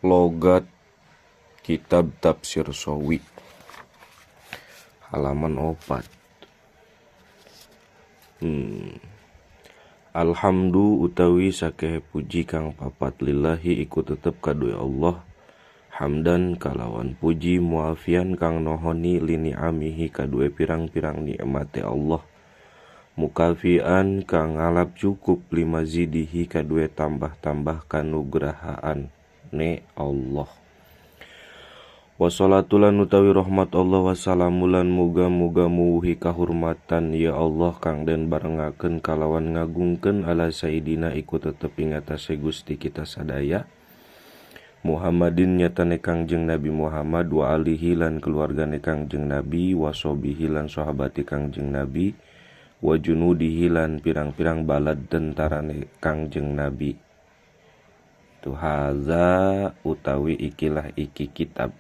Logat kitab tafsir Shawi halaman 4. Alhamdu utawi sakehe puji kang papat lillahi iku tetep kaduwe Allah, hamdan kalawan puji muafian kang nohoni lini'amihi kaduwe pirang-pirang nikmate Allah, mukafian kang ngalap cukup limazidihi kaduwe tambah-tambah kanugrahaan ne Allah. Wassalatu lan utawi rahmat Allah wassalamu lan muga-muga muwuhi kahurmatan ya Allah kang den barengakeun kalawan ngagungkeun ala sayidina iku tetep ing atase Gusti kita sadaya Muhammadin nyatane Kangjeng Nabi Muhammad wa alihi lan keluargane Kangjeng Nabi wa sobihi lan sahabati Kangjeng Nabi wa junudihi lan pirang-pirang balad tentarane Kangjeng Nabi. Tu haza utawi ikilah iki kitab.